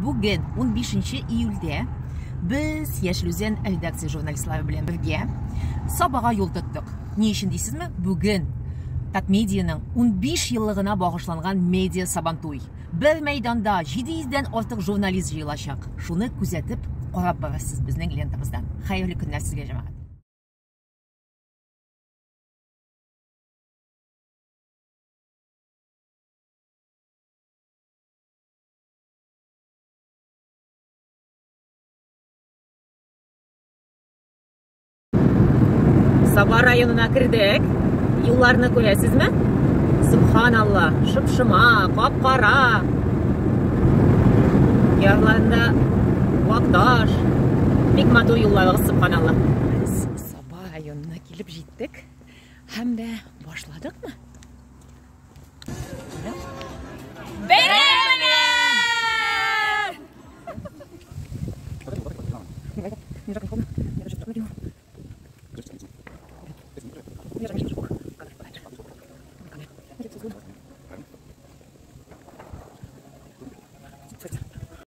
Бүген 15 июльдә без Яшел Үзән редакция журналистлары белән бергә Сабага юл тоттык. Ни өчен дисезме? Бүген Татмедианың 15 еллыгына багышланган медиа Сабантуй. Бер мәйданда 700 дән артык журналист җыелачак. Шуны күзәтеп, карап барырсыз безнең лентабыздан. Хәерле көннәр сезгә, җәмәгать. Саба районына кердек. Юлларны күрәсезме? Субханалла, шып-шыма, кап-кара. Ярларында вак таш. Бик матур юлларыгыз, субханалла. Без Саба районына килеп җиттек. Һәм дә башладыкмы?